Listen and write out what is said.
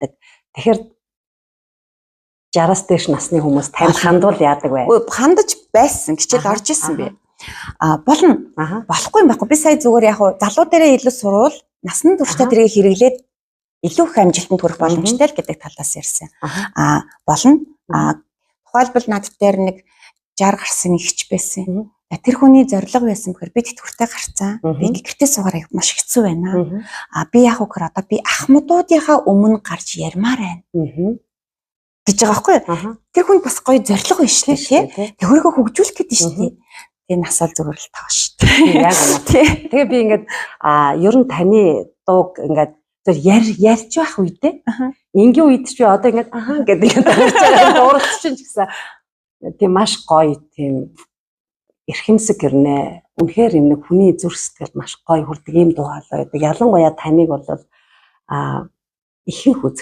Тэгэхээр 60-аас дээш насны хүмүүс танд хандвал яадаг вэ? Үгүй, хандаж байсан. Хичээл орж исэн би. А, болно. Болохгүй юм байхгүй. Би сая зүгээр яг хуу залуу дээрээ илүү сурвал насны туршдаа тэрийг хэрэглээд илүү их амжилтанд хүрэх боломжтой л гэдэг талаас ярьсан. А, болно. А, тухайлбал над дээр нэг 60 гарсан ихч байсан. Тэр хүний зорилго байсан бэхээр би тэтгэвртэй гарцсан. Би гэртээ суугаар маш хэцүү байна. А, би яг үгээр одоо би ах муудуудынхаа өмнө гарч ярмаар байна гэж байгаа байхгүй юу? Тэр хүн бас гоё зорилго байна шүү дээ, тий. Тэг өөрийгөө хөгжүүлэх гэдэг шүү дээ. Тэгээ насаал зүгээр л таа шүү дээ. Яг үнэ. Тэгээ би ингээд ер нь таны дууг ингээд зөв ярьж байх үедээ энгийн үед ч би одоо ингээд ахаа гэдэг ингээд дурж байгаа дууралт чинь ч гэсэн тийм маш гоё, тийм эрхэмсэг гэрнэ. Үнэхээр юм нэг хүний зүрх сэтгэлд маш гоё хүрдэг ийм дуу хоолой байдаг. Ялангуяа таныг бол ихэнх үзэгч